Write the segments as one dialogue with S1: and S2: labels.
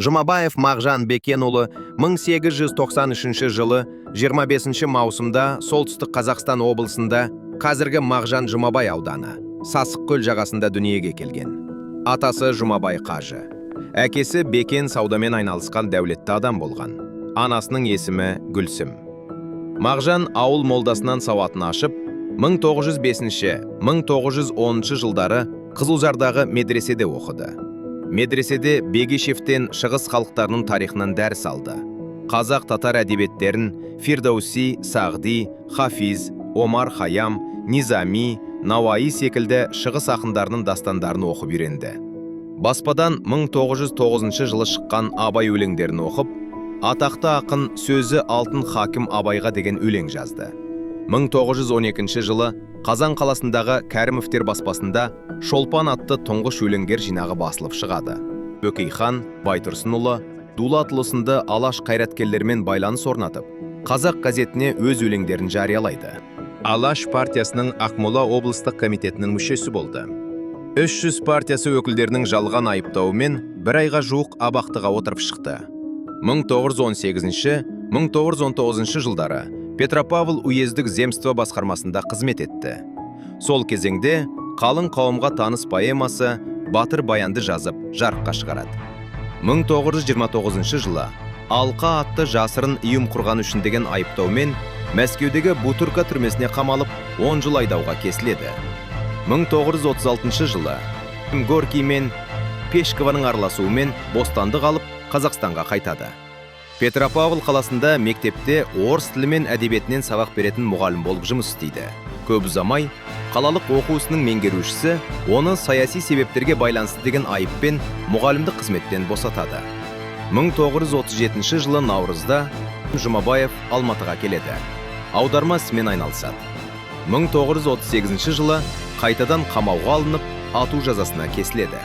S1: Жұмабаев Мағжан Бекенұлы 1893 жылы 25 маусымда Солтүстік Қазақстан облысында, қазіргі Мағжан Жұмабай ауданы, Сасықкөл жағасында дүниеге келген. Атасы Жұмабай қажы. Әкесі Бекен саудамен айналысқан дәулетті адам болған. Анасының есімі Гүлсім. Мағжан ауыл молдасынан сауатын ашып, 1905-1910 жылдары Қызылжардағы медреседе оқыды. Медреседе Бегишевтен шығыс халықтарының тарихынан дәріс алды. Қазақ, татар әдебиеттерін, Фирдоуси, Сағди, Хафиз, Омар Хаям, Низами, Науаи секілді шығыс ақындарының дастандарын оқып үйренді. Баспадан 1909 жылы шыққан Абай өлеңдерін оқып, атақты ақын «Сөзі алтын хакім Абайға» деген өлең жазды. 1912 жылы Қазан қаласындағы Кәрімовтер баспасында «Шолпан» атты тұңғыш өлеңдер жинағы басылып шығады. Бөкейхан, Байтұрсынұлы, Дулатұлы сынды Алаш қайраткерлерімен байланыс орнатып, «Қазақ» газетіне өз өлеңдерін жариялайды.
S2: Алаш партиясының Ақмола облыстық комитетінің мүшесі болды. 300 партиясы өкілдерінің жалған айыптауымен бір айға жуық абақтыға отырып шықты. 1918-1919 жылдары Петропавл уездік земство басқармасында қызмет етті. Сол кезеңде қалың қауымға таныс поэмасы «Батыр Баянды» жазып, жарыққа шығарады. 1929 жылы «Алқа» атты жасырын ұйым құрған үшін деген айыптаумен Мәскеудегі Бутырка түрмесіне қамалып, 10 жыл айдауға кесіледі. 1936 жылы Горький мен Пешкованың араласуымен бостандық алып, Қазақстанға қайтады. Петропавл қаласында мектепте орыс тілі мен әдебиетінен сабақ беретін мұғалім болып жұмыс істейді. Көп ұзамай қалалық оқу ісінің меңгерушісі оны саяси себептерге байланысты деген айыппен мұғалімдік қызметтен босатады. 1937 жылы наурызда Жұмабаев Алматыға келеді. Аударма ісімен айналысады. 1938 жылы қайтадан қамауға алынып, ату жазасына кесіледі.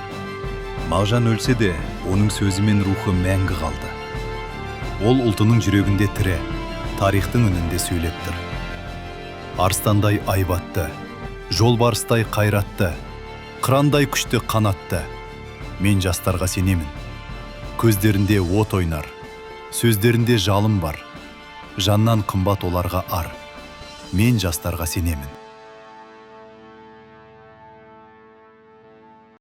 S3: Мағжан өлсе де, оның сөзі мен рухы мәңгі қалды. Ол ұлтының жүрегінде тірі, тарихтың үнінде сөйлеп тұр. Арыстандай айбатты, жолбарыстай қайратты, қырандай күшті қанатты. Мен жастарға сенемін. Көздерінде от ойнар, сөздерінде жалын бар. Жаннан қымбат оларға ар. Мен жастарға сенемін.